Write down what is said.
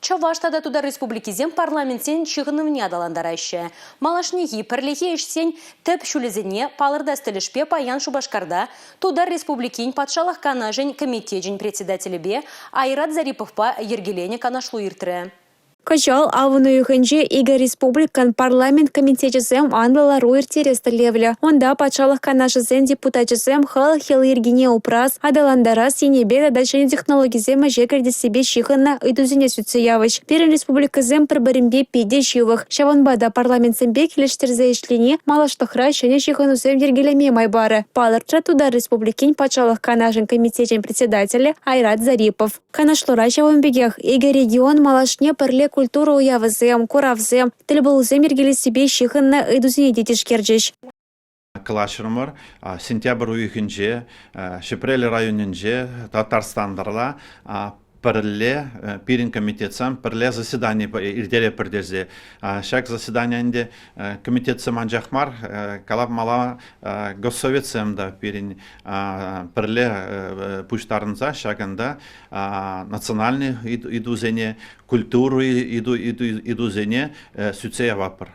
Чӑваш тата Тутар Республикисем парламентсен ҫыхӑнӑвне аталантараҫҫӗ. Малашнехи пӗрлехи ӗҫсен тӗп ҫулӗсене палӑртас тӗлӗшпе паян Шупашкарта Тутар Республикин Патшалӑх Канашӗн комитечӗн председателӗпе Айрат Зариповпа йӗркеленӗ канашлу иртрӗ. Кӑҫал авӑн уйӑхӗнче икӗ республикӑн парламент комитечӗсем анлӑ лару ирттерес тӗллевлӗ. Унта Патшалӑх Канашӗсен депутачӗсем халӑх йӑли-йӗркине упрас, аталантарас енӗпе тата ҫӗнӗ технологисем ӗҫе кӗртессипе ҫыхӑннӑ ыйтусене сӳтсе явӗҫ. Пирӗн республикӑсем пӗр-пӗринпе питӗ ҫывӑх. Ҫавӑнпа та парламентсемпе килӗштерсе ӗҫлени малашлӑхра ҫӗнӗ ҫыхӑнусем йӗркелеме май парӗ, палӑртрӗ Тутар Республикин Патшалӑх Канашӗн комитечӗн председателӗ Айрат Зарипов. Канашлура ҫавӑн пекех икӗ регион малашне пӗрле культура уявӗсем, куравсем, тӗлпулусем йӗркелессипе ҫыхӑннӑ ыйтусене те тишкерчӗҫ. Калаҫрӑмӑр. Сентябрь уйӑхӗнче Ҫӗпрел районӗнче Татарстанра пӗрле пирӗн комитетсем пӗрле заседани ирттеретпӗр тесе. Ҫак заседани ӗнтӗ комитетсем анчах мар, калап мала госсоветсем та пирӗн пӗрле пуҫтарӑнса ҫакӑнта национальный ыйтусене, культура ыйтусене сӳтсе яватпӑр.